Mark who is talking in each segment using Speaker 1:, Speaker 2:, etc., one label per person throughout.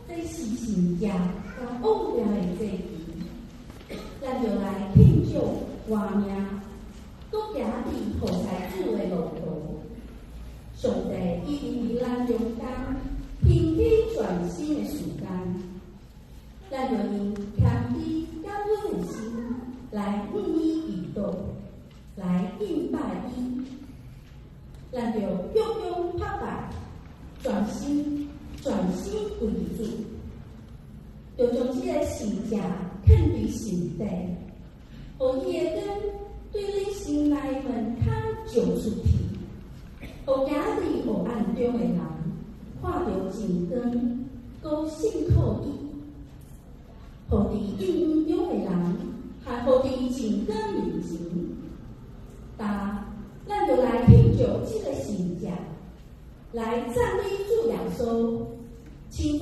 Speaker 1: 這是聖潔佮奧妙的祭期，咱就來慶祝活命，閣行佇服侍主的路途。上帝已經佇咱中間興起全新的時間，咱就用謙卑感恩的心來向伊祈禱，來敬拜伊。咱就鞠躬拍拜，全心全心歸主，就將這个聖潔獻佇上帝，予伊的光對你心內門窗照出去，予行佇黑暗中的人看著真光，閣信靠伊；予佇陰影中的人，還予佇真光面前。但咱就來慶祝這个聖節，來讚美主耶穌，深知伊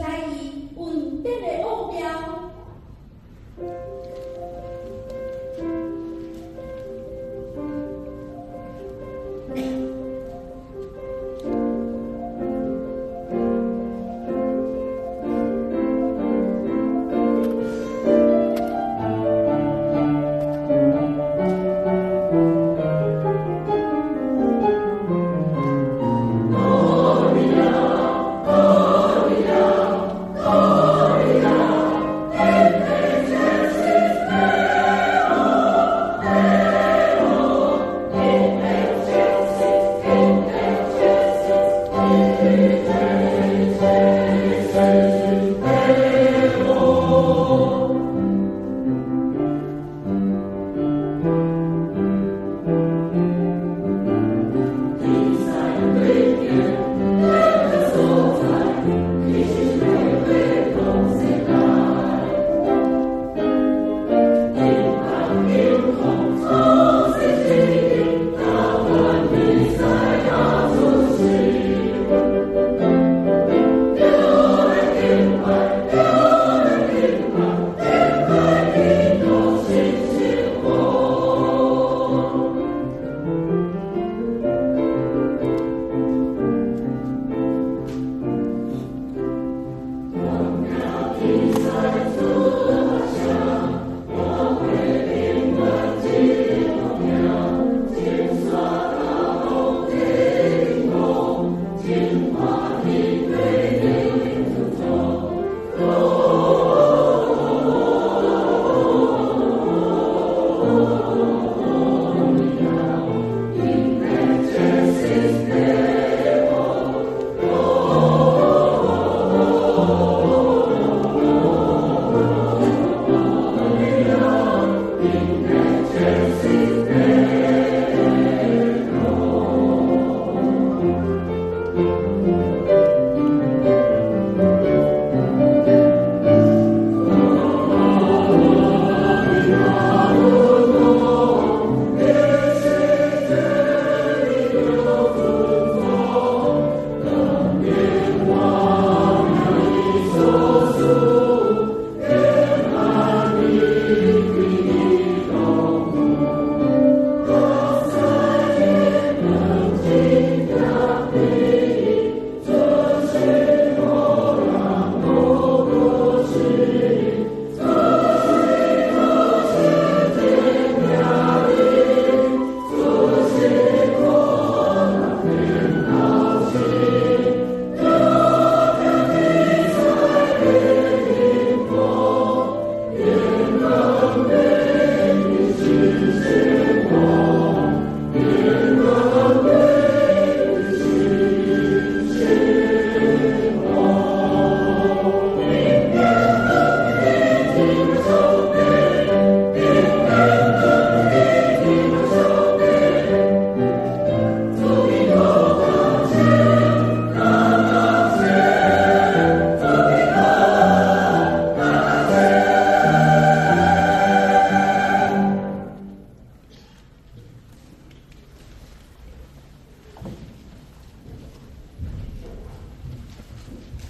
Speaker 1: 恩典的奧妙。